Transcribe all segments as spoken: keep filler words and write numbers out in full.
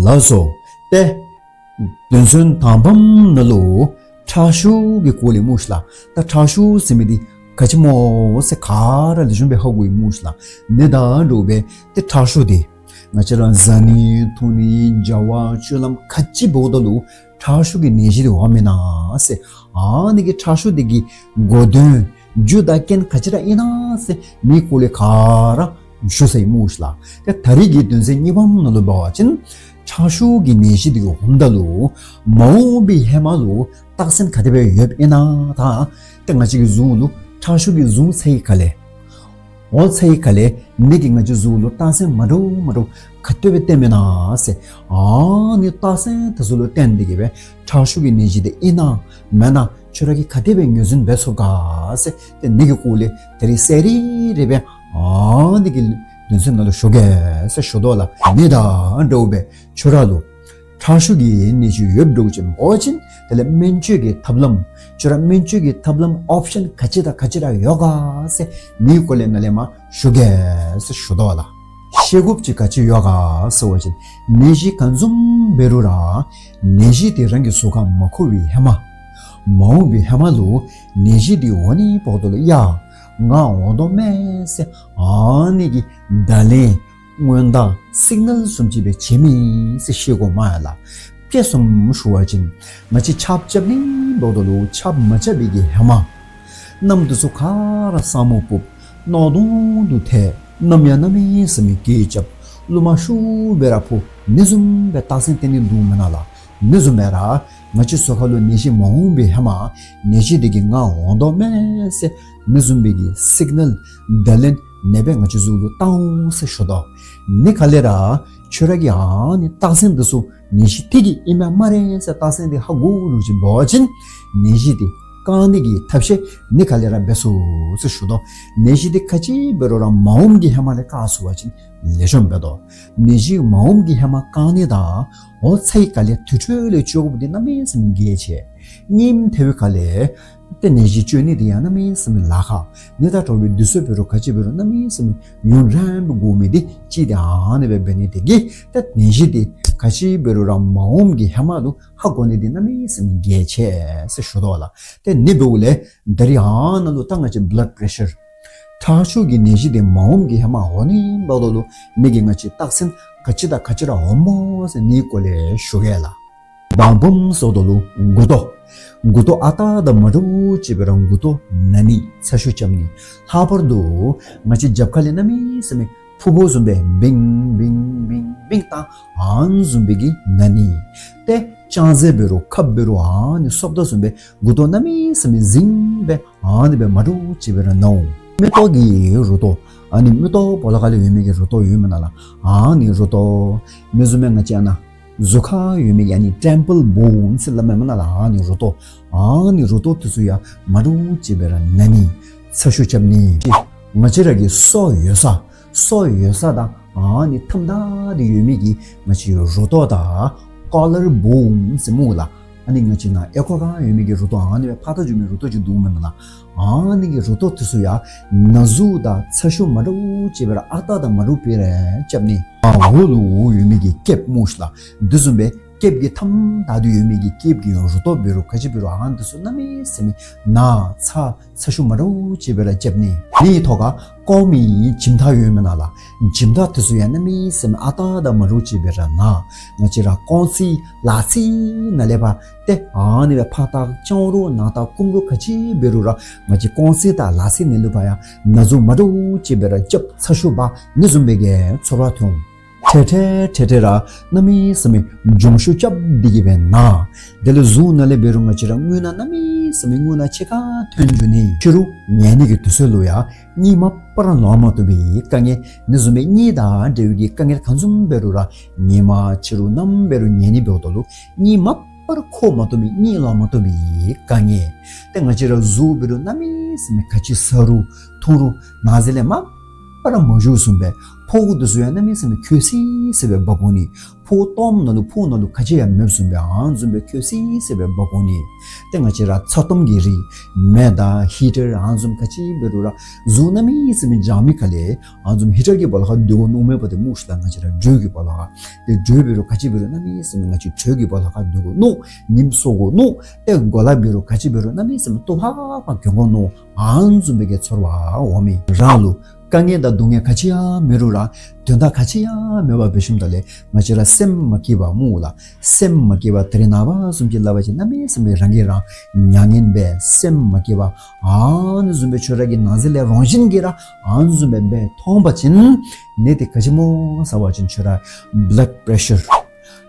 ལགས་སོ། ཏེ་དོན་ཚན་དང་པམ་ནང་ལུ་ཁྲག་ཤུགས་ཀྱི་སྐོར་ལས་སྨོ་ཤིག་ལགས། ད་ཁྲག་ཤུགས་ཟེར་མི་འདི་ག་ཅི་སྨོ་ཟེར་ག་ར་ལེགས་ཤོམ་སྦེ་ཧ་གོ་ཡི་སྨོ་ཤིག་ལགས། ཨ་ནི་དང་འདྲཝ་སྦེ་ཏེ་ཁྲག་ཤུགས་འདི་ང་བཅས་ར་བཟའ་ནི་འཐུང་ནི་བྱ་བ་སྤྱོད་ལམ་ག་ཅི་འབདཝ་ད་ལུ་ཁྲག་ཤུགས་ཀྱི་ནད་གཞི་འདི་འོངམ་ཨིན་ན་ཟེར། ཨ་ནི་གི་ཁྲག་ཤུགས་འདི་གི་གོ་དོན་རྒྱུ་དང་རྐྱེན་ག་ཅི་ར་ཨིན་ན་ཟེར་ཨ་ནི་སྐོར་ལས་ག་ར་ཞུ་ཚར་ཡི་སྨོ་ཤིག་ལགས། ཏེ་ད་རིས་ཀྱི་དོན་ཚན་གཉིས་པམ་ནང་ལུ་འབད་བ་ཅིན་ཁྲག་ཤུགས་ཀྱི་ནད་གཞི་འདི་གི་འོངམ་ད་ལུ་མ་འོངས་པའི་ཧེ་མ་ལུ་རྟགས་མཚན་ག་དེ་སྦེ་ཡོདཔ་ཨིན་ན་དང་ཏེ་ང་བཅས་ཀྱི་གཟུགས་ལུ་ཁྲག་ཤུགས་ཀྱིས་བཟུང་ཚར་བའི་ཁ་ལས་འོང་ཚར་བའི་ཁ་ལས་ནད་ཀྱིས་ང་བཅས་གཟུགས་ལུ་རྟགས་མཚན་མ་འདྲཝ་མ་འདྲཝ་ག་དེ་སྦེ་སྟོནམ་ཨིན་ན་ཟེར། ཨ་ནི་རྟགས་མཚན་དེ་ཚུ་ལུ་བརྟེན་ཏེ་གིས་སྦེ་ཁྲག་ཤུགས་ཀྱི་ནད་གཞི་འདི་ཨིན་ན་མེན་ན་ཁྱོད་ར་གིས་ག་དེ་སྦེ་ངོས་འཛིན་འབད་ཚུགས་ག་ཟེར་ཏེ་ཨ་ནི་གི་སྐོར་ལས་ད་རིས་གསལ་རི་རི་སྦེ་ཨ་ནི་གི་དོན་ཚན་ནང་ལུ་ཞུ་གེ་ཟེར་ཞུ་དོ་ལགས། ཨ་ནི་དང་འདྲཝ་སྦེ་ཁྱོད་ར་ལུ་ཁྲག་ཤུགས་ཀྱི་ནད་གཞི་ཡོདཔ་འདྲཝ་ཅིག་འབད་བ་ཅིན་དེ་ལས་སྨན་བཅོས་ཀྱི་ཐབས་ལམ་ཁྱོད་ར་སྨན་བཅོས་ཀྱི་ཐབས་ལམ་ཨོབ་ཤཱན་ག་ཅི་དང་ག་ཅི་ར་ཡོད་ག་ཟེར་ཨ་ནི་སྐོར་ལས་ནཱ་ལས་མར་ཞུ་གེ་ཟེར་ཞུ་དོ་ལགས། ཤེས་དགོཔ་ཅིག་ག་ཅི་ཡོད་ག་ཟེར་བ་ཅིན་ནད་གཞི་ག་བཟུམ་འབད་རུང་ར་ནད་གཞི་དེ་རང་གི་གཟུགས་ཁར་མ་འཁོར་བའི་ཧེ་མ་མ་འོངས་པའི་ཧེ་མ་ལུ་ནད་གཞི་དེ་འོང་ནི་འབདཝ་ད་ལུ་ཡ་ང་འོང་དོ་མས་ཟེར་ཨ་ནི་གི་བརྡ་ལན་སྔོན་བརྡ་སིག་ནཱལ་བཟུམ་ཅིག་སྦེ་བྱིན་མི་ཟེར་ཤེས་དགོ་མས་ལགས། དཔེ་བཟུམ་ཞུ་བ་ཅིན་ང་བཅས་ཆརཔ་རྐྱབ་ནི་འབདཝ་ད་ལུ་ཆརཔ་མ་རྐྱབ་པའི་གི་ཧེ་མ་གནམ་དེ་ཚུ་ག་ར་ས་སྨུག་ཕུབ་གནག་དུང་དུ་ཐལ། གནམ་ཡང་གནམ་མེད་ས་མེད་འགྱེལ་རྐྱབ། རླུང་མ་ཤུགས་སྦེ་ར་འཕུ། ཨ་ནི་བཟུམ་སྦེ་རྟགས་མཚན་སྟོན་ནི་འདུག་མེན་ན་ལགས། ཨ་ནི་བཟུམ་སྦེ་ར་ང་བཅས་གཟུགས་ཁར་ལུ་ནད་གཞི་མ་འོངས་པའི་ཧེ་མ་ནད་གཞི་དེ་གིས་ང་འོང་དོ་མས་ཟེར་ཨ་ནི་བཟུམ་སྦེ་གི་སིག་ནཱལ་བརྡ་ལན་ཨ་ནི་སྦེ་ང་བཅས་གཟུགས་ལུ་བཏང་འོང་ཟེར་ཞུ་དོ། ཨ་ནི་ཁ་ལས་ར་ཁྱོད་ར་གིས་ཨ་ནི་རྟགས་མཚན་དེ་ཚུ་ནད་གཞི་དེ་གི་ཨིན་མས་སྨ་རེ་ཟེར་རྟགས་མཚན་དེ་ཧ་གོ་ལུགས་ཅིག་འབད་བ་ཅིན་ནད་གཞི་དེ་བཀག་ནི་གི་ཐབས་ཤེས་ཨ་ནི་ཁ་ལས་ར་འབད་ཚུགས་ཟེར་ཞུ་དོ། ནད་གཞི་དེ་ག་ཅི་འབད་རུང་ར་མ་འོངམ་གི་ཧེ་མ་ལས་བཀག་ཚུགས་པ་ཅིན་ལེགས་ཤོམ་འབད་དོ། ནད་གཞི་མ་འོངམ་གི་ཧེ་མ་བཀག་ནི་དང་འོང་ཚར་བའི་ཁ་ལས་དེ་འཕྲོ་ལས་བཅོ་དགོཔ་འདི་གནམ་མེད་ས་མེད་གལ་ཆེ། གཉིསམ་ཐལ་བའི་ཁ་ལས་ཏེ་ནད་གཞི་བཅོ་ནི་འདི་ཡང་གནམ་མེད་ས་མེད་ལཱ་ཁག། ནད་དང་འདྲ་བའི་དུས་ཚོད་འབད་རུང་ག་ཅི་འབད་རུང་གནམ་མེད་ས་མེད་ཡུན་རིངམོ་སྦེ་འགོར་མི་འདི་ཅིག་འདི་ཨ་ནི་སྦེ་འབད་ནི་དེ་གིས་ཏེ་ནད་གཞི་འདི་ག་ཅི་འབད་རུང་ར་མ་འོངམ་གི་ཧེ་མ་ལུ་ཧ་གོ་ནི་འདི་གནམ་མེད་ས་མེད་གལ་ཆེ་ཟེར་ཞུ་དོ་ལགས། ཏེ་ཨ་ནི་འབདཝ་ལས་ད་རིས་ཨ་ནཱ་ལུ་ད་ང་བཅས་བླཌ་པེ་རེ་ཤར་ཁྲག་ཤུགས་ཀྱི་ནད་གཞི་འདི་མ་འོངམ་གི་ཧེ་མ་འོང་ནི་འབདཝ་ད་ལུ་ཨ་ནི་གི་ང་བཅས་རྟགས་མཚན་ག་ཅི་དང་ག་ཅི་ར་འོངམ་སྨོ་ཟེར་ཨ་ནི་སྐོར་ལས་ཞུ་གེ་ལགས། དང་པམ་ཟེརཝ་ད་ལུ་མགུ་ཏོ། མགུ་ཏོ་ཨ་རྟག་དང་མ་འདྲཝ་ཅིག་སྦེ་ར་མགུ་ཏོ་ན་ནི་ཚ་ཤུགས་རྐྱབ་ནི། ལྷག་པར་དུ་ང་བཅས་རྒྱབ་ཁ་ལས་གནམ་མེད་ས་མེད་ཕུ་བོ་བཟུམ་སྦེ་བིང་བིང་བིང་བིང་བཏང་ཨ་ནི་བཟུམ་སྦེ་གི་ན་ནི། ཏེ་ཅང་ཟེར་འབད་རུང་ཁབ་འབད་རུང་ཨ་ནི་སོབ་ད་བཟུམ་སྦེ་མགུ་ཏོ་གནམ་མེད་ས་མེད་འཛིངམ་སྦེ་ཨ་ནི་སྦེ་མ་འདྲཝ་ཅིག་སྦེ་ར་ན་འོང་། མིག་ཏོ་གི་རུ་ཏོ་ཨ་ནི་མིག་ཏོ་སྦོ་ལོགས་ཁ་ལས་ཡོད་མི་གི་རུ་ཏོ་ཡོད་མེན་ན་ལགས། ཨ་ནི་རུ་ཏོ་མི་བཟུམ་སྦེ་ང་བཅས་ཨ་ནཱ་གཟུགས་ཁར་ཡོད་མི་གི་ཨ་ནི་ཊེམ་པལ་བོན་ཟེར་སླབ་མི་མེན་ན་ལགས། ཨ་ནི་རུ་ཏོ་ཨ་ནི་རུ་ཏོ་དེ་ཚུ་ཡང་མ་འདྲཝ་ཅིག་སྦེ་ར་ན་ནི་ཚ་ཤུགས་རྐྱབ་ནི། ང་བཅས་ར་གི་སོ་ཡོད་ས་སོ་ཡོད་ས་དང་ཨ་ནི་མཐའམ་ད་དེ་ཡོད་མི་གི་ང་བཅས་རུ་ཏོ་དང་ཀོ་ལར་བོན་ཟེར་སྨོ་ལགས། ཨ་ནི་ང་བཅས་ནཱ་ཨེ་ཁོག་ཁར་ཡོད་མི་གི་རུ་ཏོ་ཨ་ནི་སྦེ་ཕར་ལྟ་འགྱོ་མི་རུ་ཏོ་ཅིག་འདུག་མེན་ན་ལགས། ཨ་ནི་གི་རུ་ཏོ་དེ་ཚུ་ཡང་ན་ཟུག་དང་ཚ་ཤུགས་མ་འདྲཝ་ཅིག་སྦེ་ར་ཨ་རྟག་དང་མ་འདྲཝ་སྦེ་ར་རྐྱབ་ནི། ཨ་འོག་ལུ་ཡོད་མི་གི་སྐེདཔ་སྨོ་ཤིག་ལགས། དེ་བཟུམ་སྦེ་སྐེདཔ་གི་མཐའམ་ད་དེ་ཡོད་མི་གི་སྐེདཔ་གི་རུ་ཏོ་འབད་རུང་ག་ཅི་འབད་རུང་ཨ་ནི་དེ་ཚུ་གནམ་མེད་ས་མེད་ན་ཚ་ཚ་ཤུགས་མ་འདྲཝ་ཅིག་སྦེ་ར་རྐྱབ་ནི། ཨ་ནི་ཐོག་ཁར་སྐོམ་མི་འཇིམ་ཐག་ཡོད་མེན་ན་ལགས། འཇིམ་ཐག་དེ་ཚུ་ཡང་གནམ་མེད་ས་མེད་ཨ་རྟག་དང་མ་འདྲཝ་ཅིག་སྦེ་ར་ན། ང་བཅས་ར་རྐང་ཚིགས་ལག་ཚིགས་ནང་ལས་ཕར་ཏེ་ཨ་ནི་སྦེ་ཕར་ལྟ་བརྐྱང་རུང་ནང་ལྟ་བསྐུམ་རུང་ག་ཅི་འབད་རུང་ར་ང་བཅས་རྐང་ཚིགས་དང་ལག་ཚིགས་ནང་ལུ་ཕར་ཡང་ན་ཟུག་མ་འདྲཝ་ཅིག་སྦེ་ར་རྐྱབ། ཚ་ཤུགས་འབར། ཨ་ནི་བཟུམ་སྦེ་གི་ཚོར་བ་ཐོན། འཕྲལ་འཕྲལ་འཕྲལ་འཕྲལ་ར་གནམ་མེད་ས་མེད་འཇོང་ཤུགས་རྐྱབ་སྟེ་གིས་སྦེ་ན། དེ་ལས་གཟུགས་ནང་ལས་འབད་རུང་ང་བཅས་ར་རྔུལ་ནག་གནམ་མེད་ས་མེད་རྔུལ་ནག་ཕྱེད་ཀ་ཐོན་འགྱོ་ནི། ཕྱི་རུ་ཉལ་ནི་གི་དུས་ཚོད་ལུ་ཡང་གཉིད་མ་པ་ར་ལོག་མ་བཏུབ་པའི་དཀའ་ངལ། ཨ་ནི་བཟུམ་སྦེ་གཉིད་དང་འབྲེལ་བའི་གི་དཀའ་ངལ་ག་བཟུམ་འབད་རུང་ར་ཉིན་མ་ཕྱི་རུ་ནམ་འབད་རུང་ཉལ་ནི་འབདཝ་ད་ལུ་གཉིད་མ་པ་ར་ཁུག་མ་བཏུབ་པའི་གཉིད་ལོག་མ་བཏུབ་པའི་དཀའ་ངལ། ཏེ་ང་བཅས་ར་གཟུགས་འབད་རུང་གནམ་མེད་ས་མེད་ག་ཅི་ཟ་རུང་འཐུང་རུང་ནང་ཟས་ལས་མ་པ་ར་མ་ཞུ་བཟུམ་སྦེ་ ཕོཝ་འདི་ཚུ་ཡང་གནམ་མེད་ས་མེད་ཁྱོད་སི་སི་སྦེ་འབག་འོང་ནི། ཕོཝ་སྟོངམ་ནང་ལུ་ཕོཝ་ནང་ལུ་ག་ཅི་ཡང་མེདཔ་བཟུམ་སྦེ་ཨ་ནི་བཟུམ་སྦེ་ཁྱོད་སི་སི་སྦེ་འབག་འོང་ནི། ཏེ་ང་བཅས་ར་ཚ་ཏོམ་གྱི་རིགས་མེ་དང་ཧི་ཊར་ཨ་ནི་བཟུམ་ག་ཅི་འབད་རུང་ར་གཟུགས་གནམ་མེད་ས་མེད་འཇམ་མི་ཁ་ལས་ཨ་ནི་བཟུམ་ཧི་ཊར་གྱི་སྦོ་ལོགས་ཁར་སྡོད་དགོ་མནོཝ་མས་པ། ཏེ་སྨོ་ཤིག་ད་ང་བཅས་ར་དྲོད་ཀྱི་སྦོ་ལོགས་ཁར། ཏེ་དྲོད་འབད་རུང་ག་ཅི་འབད་རུང་གནམ་མེད་ས་མེད་ང་བཅས་དྲོད་ཀྱི་སྦོ་ལོགས་ཁར་སྡོད་དགོ་མནོ། ཉིམ་གསོ་དགོ་མནོ། ཏེ་གོ་ལ་འབད་རུང་ག་ཅི་འབད་རུང་གནམ་མེད་ས་མེད་སྟོབས་ལྷག་པ་གྱོན་དགོ་མནོ། ཨ་ནི་བཟུམ་སྦེ་གི་ཚོར་བ་འོང་མི་རང་ལུ་དཀའ་ངལ་དང་སྡུག་བསྔལ་ག་ཅི་ཡང་མེད་རུང་ར་དོན་དག་ག་ཅི་ཡང་མེད་པར་འབད་ཞིནམ་ད་ལས་ང་བཅས་ར་སེམས་མ་སྐྱིད་པ་སྨོ་ལགས། སེམས་མ་སྐྱིད་པ་ད་རེས་ནངས་པ་བཟུམ་ཅིག་སླབ་པ་ཅིན་གནམ་མེད་ས་མེད་རང་གིས་རང་མྱ་ངན་འབད་སེམས་མ་སྐྱིད་པ་ཨ་ནི་བཟུམ་སྦེ་ཁྱོད་ར་གི་ནང་གསེས་ལས་རང་བཞིན་གྱིས་ར་ཨ་ནི་བཟུམ་སྦེ་འབད་མཐོང་པ་ཅིན་ནད་འདི་ག་ཅི་སྨོ་ཟེར་བ་ཅིན་ཁྱོད་ར་བླཌ་པེ་རེ་ཤར་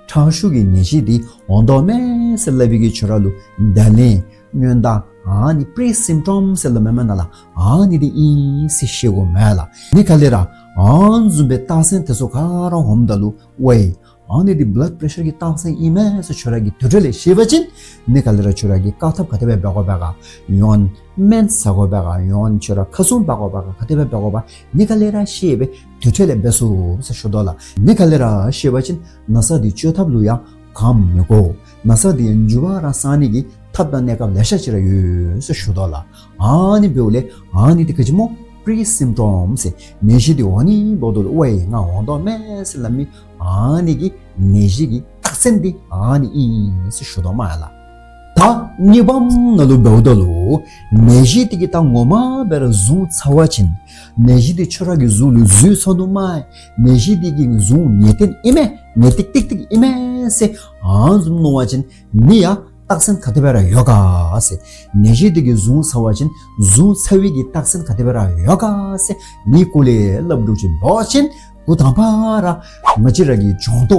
ཁྲག་ཤུགས་ཀྱི་ནད་གཞི་འདི་འོང་དོ་མས་ཟེར་སླབ་པའི་གི་ཁྱོད་ར་ལུ་བརྡ་ལན་སྔོན་བརྡ་ཨ་ནི་པི་རི་སིམ་ཊོམ་ཟེར་སླབ་མས་མེན་ན་ལགས། ཨ་ནི་འདི་ཨིན་ཟེར་ཤེས་དགོ་མས་ལགས། ནི་ག་ལས་ར་ཨ་ནི་བཟུམ་སྦེ་རྟགས་མཚན་དེ་ཚུ་ག་ར་འོངམ་ད་ལུ་ཝའི་ཨ་ནི་འདི་བླཌ་པེ་རེ་ཤར་གྱི་རྟགས་མཚན་ཨིན་མས་ཟེར་ཁྱོད་ར་གིས་དེ་འཕྲོ་ལས་ཤེས་པ་ཅིན་ནི་ག་ལས་ར་ཁྱོད་ར་གིས་བཀག་ཐབས་ག་དེ་སྦེ་འབད་དགོཔ་འབད་ག་ཡང་སྨན་ཟ་དགོཔ་འབད་ག་ཡང་ཁྱོད་ར་ཁ་ཟུམ་འབག་དགོཔ་འབད་ག་ག་དེ་སྦེ་འབད་དགོཔ་ནི་ག་ལས་ར་ཤེས་སྦེ་དེ་འཕྲོ་ལས་འབད་ཚུགས་ཟེར་ཞུ་དོ་ལགས། ནི་ག་ལས་ར་ཤེས་པ་ཅིན་ན་ཚ་འདི་བཅོས་ཐབས་ལུ་ཡང་གང་མི་དགོ། ན་ཚ་འདི་ཡང་འགྱུར་བ་ར་སངས་ནི་གི་ཐབས་དང་གནས་སྐབས་ལེ་ཤ་ཅིག་ར་ཡོད་ཟེར་ཞུ་དོ་ལགས། ཨ་ནི་འབདཝ་ལས་ཨ་ནི་འདི་ག་ཅི་སྨོ་པི་རི་སིམ་ཊོམ་ཟེར་ནད་གཞི་འདི་འོང་ནི་འབདཝ་ད་ལུ་ཝའི་ང་འོང་དོ་མས་ཟེར་སླབ་མི་ཨ་ནི་གི་ནད་གཞི་གི་རྟགས་མཚན་འདི་ཨ་ནི་ཨིན་ཟེར་ཞུ་དོ་མས་ལགས། ད་གཉིས་པམ་ནང་ལུ་འབདཝ་ད་ལུ་ནད་གཞི་འདི་གིས་ད་ངོ་མ་སྦེ་ར་བཟུང་ཚར་བ་ཅིན་ནད་གཞི་འདི་ཁྱོད་ར་གི་གཟུགས་ལུ་འཛུལ་སོ་ནུག་མས། ནད་གཞི་འདི་གིས་བཟུང་ནད་གཏན་ཨིན་མས། ནད་ཏིག་ཏིག་ཏིག་ཨིན་མས་ཟེར་ཨ་ནི་བཟུམ་མནོ་བ་ཅིན་ནི་ཡང་རྟགས་མཚན་ག་དེ་སྦེ་ར་ཡོད་ག་ཟེར། ནད་གཞི་འདི་གིས་བཟུང་ཚར་བ་ཅིན་བཟུང་ཚར་བའི་གི་རྟགས་མཚན་ག་དེ་སྦེ་ར་ཡོད་ག་ཟེར་ནི་སྐོར་ལས་སླབ་འགྱོ་ཅིག་འབད་བ་ཅིན་འགོ་དང་པ་ར་ང་བཅས་ར་གི་སྦྱོང་ཏོ་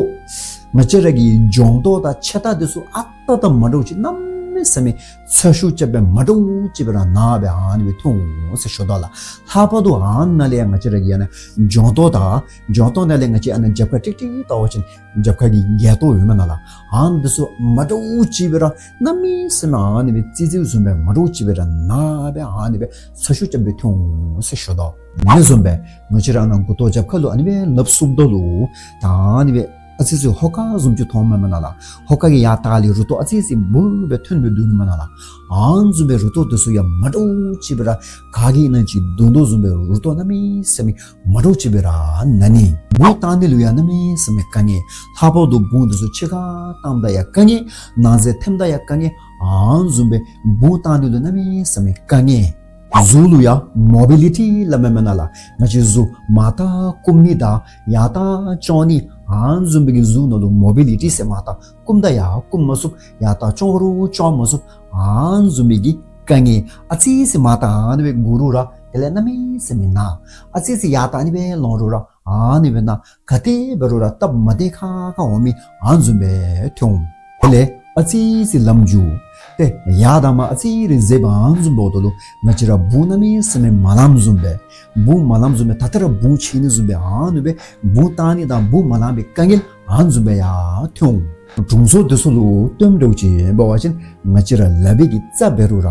ང་བཅས་ར་གི་སྦྱོང་ཏོ་དང་ཕྱེ་ཐག་འདི་ཚུ་ཨ་རྟག་དང་མ་འདྲཝ་ཅིག་གནམ་མེད་ས་མེད་ཚ་ཤུགས་རྐྱབ་སྦེ་མ་འདྲཝ་ཅིག་སྦེ་ར་ནཱ་སྦེ་ཨ་ནི་སྦེ་ཐོན་འོང་ཟེར་ཞུ་དོ་ལགས། ལྷག་པར་དུ་ཨ་ནཱ་ལས་ཡང་ང་བཅས་ར་གི་ཡང་ན་སྦྱོང་ཏོ་དང་སྦྱོང་ཏོ་ནང་ལས་ང་བཅས་ཨ་ནཱ་རྒྱབ་ཁ་ཀྲིག་ཀྲི་བལྟ་བ་ཅིན་རྒྱབ་ཁ་གི་རྒྱབ་ཏོ་ཡོད་མེན་ན་ལགས། ཨ་ནི་འདི་ཚུ་མ་འདྲཝ་ཅིག་སྦེ་ར་གནམ་མེད་ས་མེད་ཨ་ནི་སྦེ་ཙིག་ཙིག་བཟུམ་སྦེ་མ་འདྲཝ་ཅིག་སྦེ་ར་ནཱ་སྦེ་ཨ་ནི་སྦེ་ཚ་ཤུགས་རྐྱབ་སྦེ་ཐོན་འོང་ཟེར་ཞུ་དོ། ཨ་ནི་བཟུམ་སྦེ་ང་བཅས་ར་ཨ་ནཱ་མགུ་ཏོ་རྒྱབ་ཁ་ལུ་ཨ་ནི་སྦེ་ལགཔ་བཙུགསཔ་ད་ལུ་ད་ཨ་ནི་སྦེ་ཨ་ཙི་ཅིག་ཧོ་ཀ་བཟུམ་ཅིག་མཐོངམ་མེན་ན་ལགས། ཧོ་ཀ་གི་ཡར་ལྟག་ལས་རུ་ཏོ་ཨ་ཙི་ཅིག་སྦུབ་སྦེ་ཐོན་སྦེ་འདུག་མེན་ན་ལགས། ཨ་ནི་བཟུམ་སྦེ་རུ་ཏོ་འདི་ཚུ་ཡང་མ་འདྲཝ་ཅིག་སྦེ་ར་ག་གིས་ཨིན་ན་ཅིག་བརྡུང་དོ་བཟུམ་སྦེ་རུ་ཏོ་གནམ་མེད་ས་མེད་མ་འདྲཝ་ཅིག་སྦེ་ར་ན་ནི། བུང་བཏང་ནི་ལུ་ཡང་གནམ་མེད་ས་མེད་དཀའ་ངལ། ལྷག་པར་དུ་བུང་འདི་ཚུ་ཕྱི་ཁར་བཏངམ་ད་ཡང་དཀའ་ངལ། ནང་གསེས་འཐེནམ་ད་ཡང་དཀའ་ངལ། ཨ་ནི་བཟུམ་སྦེ་བུང་བཏང་ནི་ལུ་གནམ་མེད་ས་མེད་དཀའ་ངལ། གཟུགས་ལུ་ཡང་མོ་བི་ལི་ཊི་སླབ་མས་མེན་ན་ལགས། ང་བཅས་གཟུགས་མར་ལྟག་བསྐུམ་ནི་དང་ཡར་ལྟག་བརྐྱང་ནི་ཨ་ནི་བཟུམ་སྦེ་གི་གཟུགས་ནང་ལུ་མོ་བི་ལི་ཊི་ཟེར་མར་ལྟག་བསྐུམ་ད་ཡང་བསྐུམ་མ་ཚུགསཔ་ཡར་ལྟག་བརྐྱང་རུང་བརྐྱང་མ་ཚུགསཔ་ཨ་ནི་བཟུམ་སྦེ་གི་དཀའ་ངལ། ཨ་ཙི་ཅིག་མར་ལྟག་ཨ་ནི་སྦེ་སྒུར་རུང་ར་དེ་ལས་གནམ་མེད་ས་མེད་ན། ཨ་ཙི་ཅིག་ཡར་ལྟག་ཨ་ནི་སྦེ་ལོང་རུང་ར་ཨ་ནི་སྦེ་ན། ག་དེ་འབད་རུང་ར་སྟབས་མ་བདེ་ཁག་ཁ་འོང་མི་ཨ་ནི་བཟུམ་སྦེ་ཐོན་འོང་། དེ་ལས་ཨ་ཙི་ཅིག་ལམ་འགྱོ། ཏེ་ཡར་དང་མར་ཨ་ཙི་རེ་འཛེགས་པ་ཨ་ནི་བཟུམ་འབདཝ་ད་ལུ་ང་བཅས་ར་བུང་གནམ་མེད་ས་མེད་མ་ལངམ་བཟུམ་སྦེ། བུང་མ་ལངམ་བཟུམ་སྦེ་ད་ལྟོ་ར་བུང་ཆད་ནི་བཟུམ་སྦེ་ཨ་ནི་སྦེ་བུང་བཏང་ནི་དང་བུང་མ་ལང་པའི་དཀའ་ངལ་ཨ་ནི་བཟུམ་སྦེ་ཡང་ཐོན་འོང་། དྲུང་འཚོ་འདི་ཚུ་ལུ་སྟོནམ་འདྲཝ་ཅིག་འབད་བ་ཅིན་ང་བཅས་ར་ལག་པའི་གི་རྩ་འབད་རུང་ར་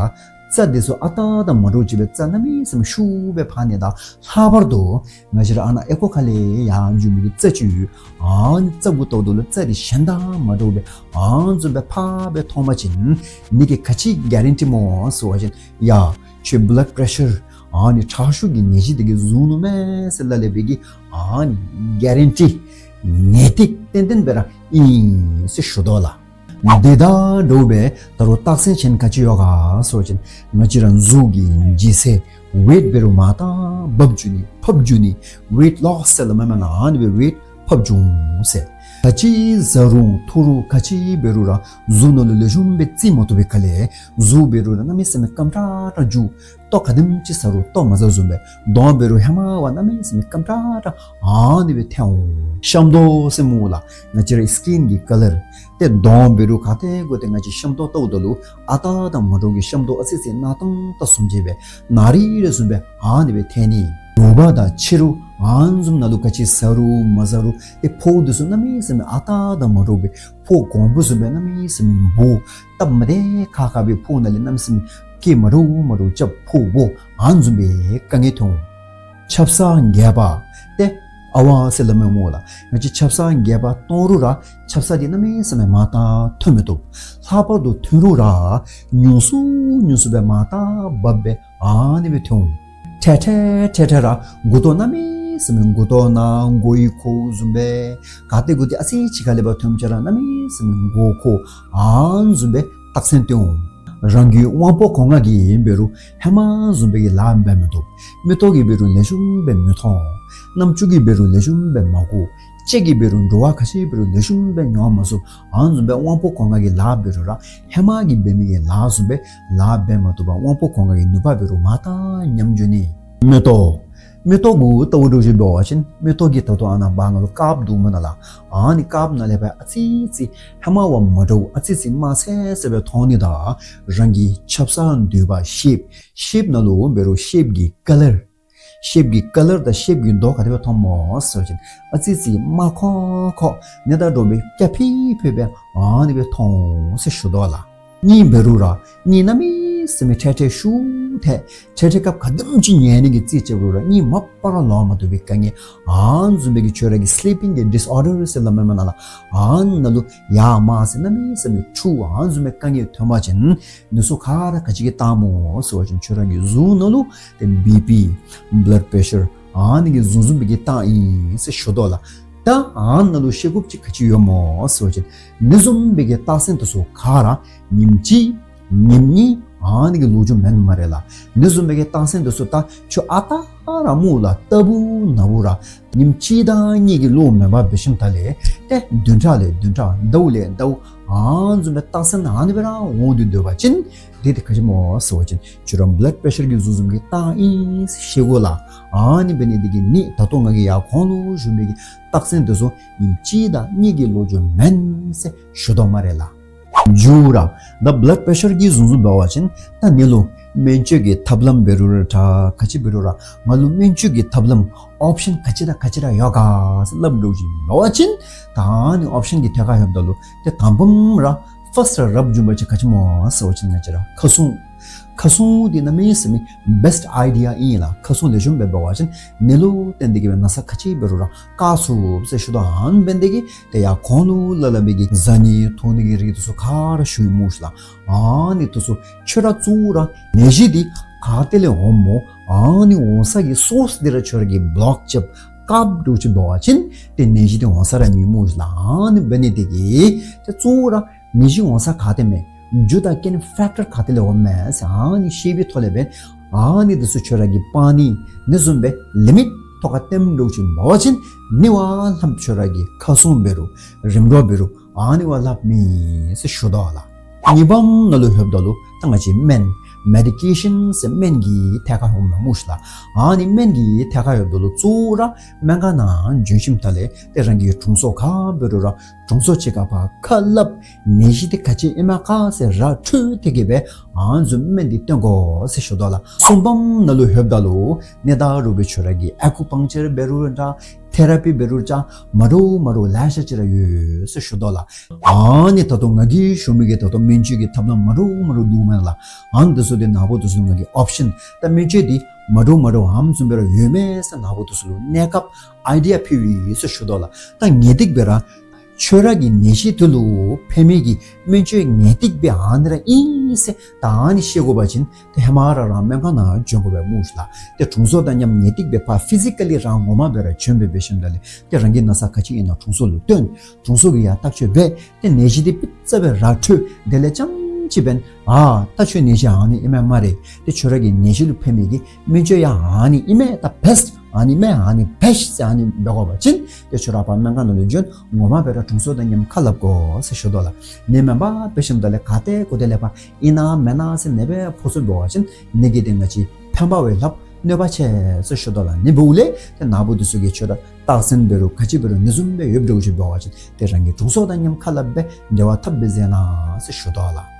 རྩ་འདི་ཚུ་ཨ་རྟག་དང་མ་འདྲཝ་ཅིག་སྦེ་རྩ་གནམ་མེད་ས་མེད་ཤུགས་སྦེ་འཕར་ནི་དང་ལྷག་པར་དུ་ང་བཅས་ར་ཨ་ནཱ་ཨོལ་ལྐོག་ཁ་ལས་ཡར་འགྱོ་མི་གི་རྩ་ཅིག་ཡོད། ཨ་ནི་རྩ་གུ་བལྟཝ་ད་ལུ་རྩ་འདི་གཞན་དང་མ་འདྲཝ་སྦེ་ཨ་ནི་བཟུམ་སྦེ་འཕར་སྦེ་མཐོང་པ་ཅིན་ནི་གིས་ག་ཅི་གེ་རན་ཊི་སྨོ་ཟེར་བ་ཅིན་ཡ་ཁྱོད་བླཌ་པེ་རེ་ཤར་ཨ་ནི་ཁྲག་ཤུགས་ཀྱི་ནད་གཞི་འདི་གིས་བཟུང་ནུག་མས་ཟེར་སླབ་སླབ་པའི་གི་ཨ་ནི་གེ་རན་ཊི་ངེས་ཏིག་ཏན་ཏན་སྦེ་ར་ཨིན་ཟེར་ཞུ་དོ་ལགས། འདི་དང་འདྲཝ་སྦེ་ད་རུང་རྟགས་མཚན་གཞན་ག་ཅི་ཡོད་ག་ཟེར་བ་ཅིན་ང་བཅས་ར་གཟུགས་ཀྱི་ལྗིད་ཚད་ཝེཊ་འབད་རུང་མར་ལྟག་འབབ་འགྱོ་ནི་ཕབ་འགྱོ་ནི་ཝེཊ་ལོསི་ཟེར་སླབ་མས་མེན་ན་ཨ་ནི་སྦེ་ཝེཊ་ཕབ་འགྱོ་འོང་ཟེར། ག་ཅི་བཟའ་རུང་འཐུང་རུང་ག་ཅི་འབད་རུང་ར་གཟུགས་ནང་ལུ་ལེགས་ཤོམ་སྦེ་བརྩི་མ་ཐུབ་པའི་ཁར་ལས་གཟུགས་འབད་རུང་ར་གནམ་མེད་ས་མེད་སྐམ་ཏྲག་ཏྲ་འགྱོ། ལྟོ་ག་དེམ་ཅིག་བཟའ་རུང་ལྟོ་མ་བཟའ་བཟུམ་སྦེ། གདོང་འབད་རུང་ཧེ་མ་བ་གནམ་མེད་ས་མེད་སྐམ་ཏྲག་ཏྲ་ཨ་ནི་སྦེ་ཐོན་འོང་། ཤམ་ཏོག་ཟེར་སྨོ་ལགས། ང་བཅས་རའི་སི་ཀིན་གྱི་ཀ་ལར། ཏེ་གདོང་འབད་རུང་ག་ཏེ་དགོ་ཏེ་ང་བཅས་ཤམ་ཏོག་བལྟཝ་ད་ལུ་ཨ་རྟག་དང་མ་འདྲཝ་གི་ཤམ་ཏོག་ཨ་ཙི་ཅིག་གནག་དང་ཏ་བཟུམ་ཅིག་སྦེ་ནག་རིལ་རི་བཟུམ་སྦེ་ཨ་ནི་སྦེ་ཐོན་ནི། རུས་པ་དང་ཕྱི་རུ་ཨ་ནི་བཟུམ་ནང་ལུ་ག་ཅི་བཟའ་རུང་མ་བཟའ་རུང་ཏེ་ཕོཝ་འདི་ཚུ་གནམ་མེད་ས་མེད་ཨ་རྟག་དང་མ་འདྲཝ་སྦེ་ཕོཝ་གོང་བུ་བཟུམ་སྦེ་གནམ་མེད་ས་མེད་སྦོ། སྟབས་མ་བདེ་ཁག་ཁ་སྦེ་ཕོཝ་ནང་ལས་གནམ་མེད་ས་མེད་སྐད་མ་འདྲཝ་མ་འདྲཝ་རྐྱབ་ཕོཝ་སྦོ་ཨ་ནི་བཟུམ་སྦེ་དཀའ་ངལ་ཐོན་འོང་། ཆབ་གསང་རྒྱས་པ། ཏེ་ ཨ་ཝ་ཟེར་སླབ་མི་སྨོ་ལགས། ང་བཅས་ཆབ་གསང་རྒྱས་པ་གཏོང་རུང་ར་ཆབ་གསང་འདི་གནམ་མེད་ས་མེད་མར་ལྟ་ཐོན་མི་བཏུབ། ལྷག་པར་དུ་ཐོན་རུང་ར་ཉུང་སུ་ཉུང་སུ་སྦེ་མར་ལྟ་འབབ་སྦེ་ཨ་ནི་སྦེ་ཐོན་འོང་། འཕྲལ་འཕྲལ་འཕྲལ་འཕྲལ་ར་མགུ་ཏོ་གནམ་མེད་ས་མེད་མགུ་ཏོ་ན་མགོ་ཡི་ཁོག་བཟུམ་སྦེ་ག་ཏེ་མགུ་ཏོ་ཨ་ཙི་ཅིག་ཁ་ལས་ཕར་ཐོནམ་ཅིག་ར་གནམ་མེད་ས་མེད་མགོ་ཁོག་ཨ་ནི་བཟུམ་སྦེ་རྟགས་མཚན་སྟོན་འོང་། རང་གི་དབང་པོ་གོང་མ་གིས་འབད་རུང་ཧེ་མ་བཟུམ་སྦེ་གི་ལཱ་འབད་མི་བཏུབ། མིག་ཏོ་གིས་འབད་རུང་ལེགས་ཤོམ་སྦེ་མི་མཐོང་། རྣམ་ཅོ་གིས་འབད་རུང་ལེགས་ཤོམ་སྦེ་མ་གོ། ལྕེ་གིས་འབད་རུང་བྲོ་བ་ག་ཅི་འབད་རུང་ལེགས་ཤོམ་སྦེ་མྱོང་མ་ཚུགས། ཨ་ནི་བཟུམ་སྦེ་དབང་པོ་གོང་མ་གི་ལཱ་འབད་རུང་ར་ཧེ་མ་གི་འབད་མི་གི་ལཱ་བཟུམ་སྦེ་ལཱ་འབད་མ་བཏུབ་པར་དབང་པོ་གོང་མ་གི་ནུས་པ་འབད་རུང་མར་ལྟ་ཉམས་འགྱོ་ནི། མིག་ཏོ། མིག་ཏོ་གུ་ལྟ་བུ་འདྲཝ་ཅིག་འབད་བ་ཅིན་མིག་ཏོ་གི་ད་ལྟོ་ཨ་ནཱ་བར་ན་ལུ་དཀརཔོ་འདུག་མེན་ན་ལགས། ཨ་ནི་དཀརཔོ་ནང་ལས་ཕར་ཨ་ཙི་ཙི་ཧེ་མ་བ་མ་འདྲཝ་ཨ་ཙི་ཙི་དམར་སེར་སེར་སྦེ་མཐོང་ནི་དང་རང་གི་ཆབ་གསང་མདུད་པ་ཤེབ་ཤེབ་ནང་ལུ་འབད་རུང་ཤེབ་ཀྱི་ཀ་ལར་ཤེབ་ཀྱི་ཀ་ལར་དང་ཤེབ་ཀྱི་མདོག་ག་དེ་སྦེ་མཐོངམ་སྨོ་ཟེར་བ་ཅིན་ཨ་ཙི་ཙི་དམར་ཁོག་ཁོག་ནི་དང་འདྲཝ་སྦེ་སྐྱ་ཕི་ཕི་སྦེ་ཨ་ནི་སྦེ་མཐོང་ཟེར་ཞུ་དོ་ལགས། གཉིད་འབད་རུང་ར་གཉིད་གནམ་མེད་ས་མེད་འཕྲལ་འཕྲལ་ཤུགས་ཐལ། འཕྲལ་འཕྲལ་སྐབས་ག་དེམ་ཅིག་ཉལ་ནི་གི་རྩིས་རྐྱབ་རུང་ར་གཉིད་མ་པ་ར་ལོག་མ་བཏུབ་པའི་དཀའ་ངལ། ཨ་ནི་བཟུམ་སྦེ་གི་ཁྱོད་ར་གི་སི་ལི་པིང་གི་ཌིས་ཨོར་ཌར་ཟེར་སླབ་མི་མེན་ན་ལགས། ཨ་ནཱ་ལུ་ཡར་མར་ཟེར་གནམ་མེད་ས་མེད་འཁྲུག་ཨ་ནི་བཟུམ་སྦེ་དཀའ་ངལ་ཐོན་པ་ཅིན་འདི་ཚུ་ག་ར་ག་ཅི་གི་རྟགས་སྨོ་ཟེར་བ་ཅིན་ཁྱོད་ར་གི་གཟུགས་ནང་ལུ་ཏེ་བི་པི་བླཌ་པེ་ཤར་ཨ་ནི་གི་བཟུམ་བཟུམ་སྦེ་གི་རྟགས་ཨིན་ཟེར་ཞུ་དོ་ལགས། ད་ཨ་ནཱ་ལུ་ཤེས་དགོཔ་ཅིག་ག་ཅི་ཡོད་སྨོ་ཟེར་བ་ཅིན་འདི་བཟུམ་སྦེ་གི་རྟགས་མཚན་འདི་ཚུ་ག་ར་ཉིནམ་གཅིག་ཉིནམ་གཉིས་ཨ་ནི་གི་ལོ་རྒྱུས་མེན་སྨ་རེ་ལགས། འདི་བཟུམ་སྦེ་གི་རྟགས་མཚན་འདི་ཚུ་ད་ཁྱོད་ཨ་རྟག་ར་སྨོ་ལགས། ལྟ་བུ་ན་བུ་ར་ཉིནམ་གཅིག་དང་གཉིས་ཀྱི་བློ་མེན་པར་འབད་ཞིནམ་ད་ལས་ཏེ་བདུན་ཕྲག་ལས་བདུན་ཕྲག་ཟླཝ་ལས་ཟླཝ་ཨ་ནི་བཟུམ་སྦེ་རྟགས་མཚན་ཨ་ནི་སྦེ་ར་འོང་སྟེ་སྡོད་པ་ཅིན་འདི་ཏེ་ག་ཅི་སྨོ་ཟེར་བ་ཅིན་ཁྱོད་ར་བླཌ་པེ་ཤར་གྱི་གཟུགས་བཟུམ་གྱི་རྟགས་ཨིན་ཟེར་ཤེས་དགོ་ལགས། ཨ་ནི་འབད་ནི་འདི་གིས་ནི་ད་ལྟོ་ང་གིས་ཡར་གོང་ལུ་ཞུ་མི་གི་རྟགས་མཚན་འདི་ཚུ་ཉིནམ་གཅིག་དང་གཉིས་ཀྱི་ལོ་རྒྱུས་མེན་ཟེར་ཞུ་དོ་སྨ་རེ་ལགས། མཇུག་ར་ད་བླཌ་པེ་ཤར་གྱི་གཟུགས་བཟུམ་འབད་བ་ཅིན་ད་ནི་ལུ་སྨན་བཅོས་ཀྱི་ཐབས་ལམ་འབད་རུང་ར་ད་ག་ཅི་འབད་རུང་ར་ང་ལུ་སྨན་བཅོས་ཀྱི་ཐབས་ལམ་ཨོབ་ཤཱན་ག་ཅི་དང་ག་ཅི་ར་ཡོད་ག་ཟེར་སླབ་འདྲཝ་ཅིག་འབད་བ་ཅིན་ད་ནི་ཨོབ་ཤཱན་གྱི་ཐད་ཁར་ལྷོདཔ་ད་ལུ་ཏེ་དང་པམ་ར་ཕརསཊ་ར་རབ་བྱུང་བ་ཅིག་ག་ཅི་སྨོ་ཟེར་བ་ཅིན་ང་བཅས་ར་ཁ་ཟུང་། ཁ་ཟུང་འདི་གནམ་མེད་ས་མེད་བེསཊ་ཨའི་ཌི་ཡ་ཨིན་ལགས། ཁ་ཟུང་ལེགས་ཤོམ་སྦེ་འབད་བ་ཅིན་ནད་ལུ་བརྟེན་ཏེ་གི་སྦེ་ན་ཚ་ག་ཅི་འབད་རུང་ར་བཀག་ཚུགས་ཟེར་ཞུ་དོ། ཨ་ནི་འབད་ནི་འདི་གིས་ཏེ་ཡར་གོང་ལུ་སླབ་སླབ་པའི་གི་བཟའ་ནི་འཐུང་ནི་གི་རིགས་འདི་ཚུ་ག་ར་ཞུ་ཡི་སྨོ་ཤིག་ལགས། ཨ་ནི་འདི་ཚུ་ཁྱོད་ར་གཙོ་བོ་ར་ནད་གཞི་འདི་ག་ཏེ་ལས་འོངམ་སྨོ། ཨ་ནི་འོང་ས་གི་སོརསི་འདི་ར་ཁྱོད་ར་གིས་བློག་རྐྱབ་བཀགཔ་འདྲཝ་ཅིག་འབད་བ་ཅིན་ཏེ་ནད་གཞི་འདི་འོང་ས་ར་མེད་སྨོ་ཤིག་ལགས། ཨ་ནི་འབད་ནི་འདི་གིས་ཏེ་གཙོ་བོ་ར་ནད་གཞི་འོང་ས་ག་ཏེ་མས། རྒྱུ་དང་རྐྱེན་ཕེཀ་ཊར་ག་ཏེ་ལས་འོངམ་མས་ཟེར་ཨ་ནི་ཤེས་པའི་ཐོག་ལས་འབད་ཨ་ནི་འདི་ཚུ་ཁྱོད་ར་གིས་སྤང་ནི་ཨ་ནི་བཟུམ་སྦེ་ལི་མིཊ་ཐོག་ཁར་བཏོནམ་འདྲཝ་ཅིག་འབད་བ་ཅིན་ནི་བ་ལྷགཔ་ཁྱོད་ར་གི་ཁ་ཟུང་འབད་རུང་རིམ་གྲོ་འབད་རུང་ཨ་ནི་བ་ལྷགཔ་མེད་ཟེར་ཞུ་དོ་ལགས། གཉིས་པམ་ནང་ལུ་ལྷོདཔ་ད་ལུ་ད་ང་བཅས་སྨན་མེ་ཌི་ཀེ་ཤཱན་ཟེར་སྨན་གྱི་ཐད་ཁར་ལྷོདཔ་མས་སྨོ་ཤིག་ལགས། ཨ་ནི་སྨན་གྱི་ཐད་ཁར་ལྷོདཔ་ད་ལུ་གཙོ་བོ་ར་སྨན་ཁང་ནང་བྱོན་ཞིནམ་ད་ལས་ཏེ་རང་གི་དྲུང་འཚོ་ག་འབད་རུང་ར་དྲུང་འཚོ་ཅིག་ཁར་ཕར་ཁ་སླབ། ནད་གཞི་འདི་ག་ཅི་ཨིན་མས་ག་ཟེར་ར་འཕྲོད་དེ་གི་སྦེ་ཨ་ནི་བཟུམ་སྨན་འདི་བཏོན་དགོ་ཟེར་ཞུ་དོ་ལགས། གསུམ་པམ་ནང་ལུ་ལྷོདཔ་ད་ལུ་ནི་ད་རུང་སྦེ་ཁྱོད་ར་གིས་ཨ་ཀུ་པང་ཅར་འབད་རུང་འདྲ། ཐེ་ར་པི་འབད་རུང་འདྲ། མ་འདྲཝ་མ་འདྲཝ་ལེ་ཤ་ཅིག་ར་ཡོད་ཟེར་ཞུ་དོ་ལགས། ཨ་ནི་ད་ལྟོ་ང་གིས་ཞུ་མི་གི་ད་ལྟོ་སྨན་བཅོས་ཀྱི་ཐབས་ལམ་མ་འདྲཝ་མ་འདྲཝ་འདུག་མེན་ན་ལགས། ཨ་ནི་འདི་ཚུ་འདི་ནཱ་བུ་འདི་ཚུ་ང་གིས་ཨོབ་ཤཱན་ད་སྨན་བཅོས་འདི་མ་འདྲཝ་མ་འདྲཝ་ཨ་ནི་བཟུམ་སྦེ་ར་ཡོད་མས་ཟེར་ནཱ་བུ་འདི་ཚུ་ལུ་གནས་སྐབས་ཨའི་ཌི་ཡ་ཕུལ་ཡི་ཟེར་ཞུ་དོ་ལགས། ད་ངེས་ཏིག་སྦེ་ར་ཁྱོད་ར་གི་ནད་གཞི་འདི་ལུ་ཕན་མི་གི་སྨན་བཅོས་ངེས་ཏིག་སྦེ་ཨ་ནི་ར་ཨིན་ཟེར་ད་ཨ་ནི་ཤེས་དགོ་པ་ཅིན་ཏེ་ཧེ་མ་ར་རང་སྨན་ཁང་ནང་བྱོན་དགོ་པས་སྨོ་ཤིག་ལགས། ཏེ་དྲུང་འཚོ་དང་མཉམ་ངེས་ཏིག་སྦེ་ཕར་ཕི་ཟི་ཀ་ལི་རང་ངོ་མ་སྦེ་ར་བྱོན་སྦེ་འབད་ཞིནམ་ད་ལས་ཏེ་རང་གི་ན་ཚ་ག་ཅི་ཨིན་ན་དྲུང་འཚོ་ལུ་སྟོན། དྲུང་འཚོ་གིས་ཡང་བརྟག་དཔྱད་འབད། ཏེ་ནད་གཞི་འདི་ཕུད་རྩ་སྦེ་ར་འཕྲོད། དེ་ལས་རྐྱངམ་ཅིག་འབདན་ཨ་ད་ཁྱོད་ནད་གཞི་ཨ་ནི་ཨིན་མས་སྨ་རེ། ཏེ་ཁྱོད་ར་གི་ནད་གཞི་ལུ་ཕན་མི་གི་སྨན་བཅོས་ཡང་ཨ་ནི་ཨིན་མས། ད་བེསཊ་ཨ་ནི་མས། ཨ་ནི་བེསཊ་ཟེར་ཨ་ནི་འབད་དགོ་པ་ཅིན་ཏེ་ཁྱོད་ར་ཕར་སྨན་ཁང་ནང་ལུ་བྱོན། ངོ་མ་སྦེ་ར་དྲུང་འཚོ་དང་མཉམ་ཁ་སླབ་དགོ་ཟེར་ཞུ་དོ་ལགས། ནད་མེན་པར་འབད་ཞིནམ་ད་ལས་ག་ཏེ་གུ་ཏེ་ལས་ཕར་ཨིན་ན་མེན་ན་ཟེར་ནད་པའི་ཕོ་ཚོད་འབད་བ་ཅིན་ནད་ཀྱིས་ཏེ་ང་བཅས་ཕན་པ་བས་ལྷག་གནོད་པ་ཆེ་ཟེར་ཞུ་དོ་ལགས། ནི་འབདཝ་ལས་ཏེ་ནཱ་བུ་འདི་ཚུ་གིས་ཁྱོད་ར་རྟགས་མཚན་འབད་རུང་ག་ཅི་འབད་རུང་ནི་བཟུམ་སྦེ་ཡོདཔ་འདྲཝ་ཅིག་འབད་བ་ཅིན་ཏེ་རང་གི་དྲུང་འཚོ་དང་མཉམ་ཁ་སླབ་སྦེ་འབྲེལ་བ་འཐབ་སྦེ་མཛད་གནང་ཟེར་ཞུ་དོ་ལགས།